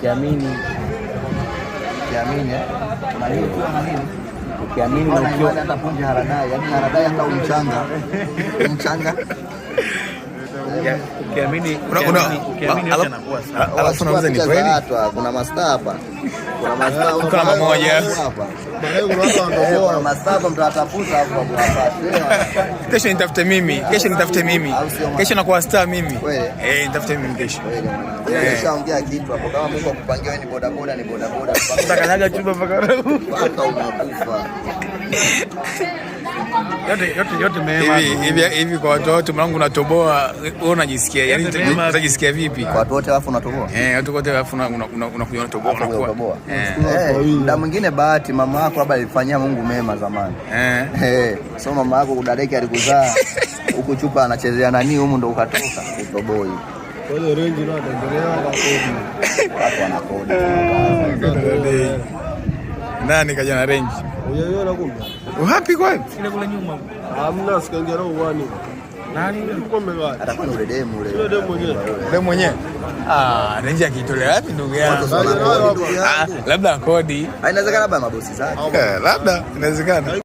Ukiamini. Ukiamini, eh? Unajua ukiwa na nini? Ukiamini na Ukiwa na ukiwa imani hata punje haradai, yaani haradai hata umchanga. Umchanga. Ukiamini ukiamini yote yanakuwa sawa. Alafu unauliza ni Picha za kweli? watu hapa, kuna mastaa hapa. Kuna mastaa. Kuna mamoja. Hapa. Kuna mastaa hapa mtawatafuta hapo hapo. Kesho nitafute mimi, kesho nitafute mimi. Au sio? Kesho nakuwa star mimi. Kweli? Eh, nitafute mimi kesho. Kweli. Nishaongea kitu hapo, kama Mungu akupangia wewe ni bodaboda, ni bodaboda. Utakanyaga chumba mpaka Mpaka unakufa. Yote yote yote mema. Hivi hivi hivi kwa watu wote mwanangu unatoboa, wewe unajisikia? Yaani Yote mema. utajisikia vipi? Kwa watu wote alafu unatoboa. Eh, watu wote alafu unakuja unatoboa Alafu unakuwa. unatoboa. Eh. Eh, muda mwingine bahati mama yako labda alifanyia Mungu mema zamani. Eh. Eh, so mama yako kudadeki alikuzaa huku chupa anachezea nani humu ndo ukatoka utoboi. Kwa hiyo Range ndio ataendelea na kodi. Watu wanakodi. Nani kaja na Range? Hujaiona kumbe? Wapi kwani? Ile kule nyuma. Hamna, sikaingia nao uwani. Nani? Ulikuwa mmevaa. Atakuwa ni ule demu ule. Yule demu mwenyewe. Wewe mwenyewe? Ah, Range akiitolea wapi ndugu yangu? Watu wanakodi, ndugu Ah, yangu. labda kodi. Ah, inawezekana labda mabosi zake. Eh, labda inawezekana.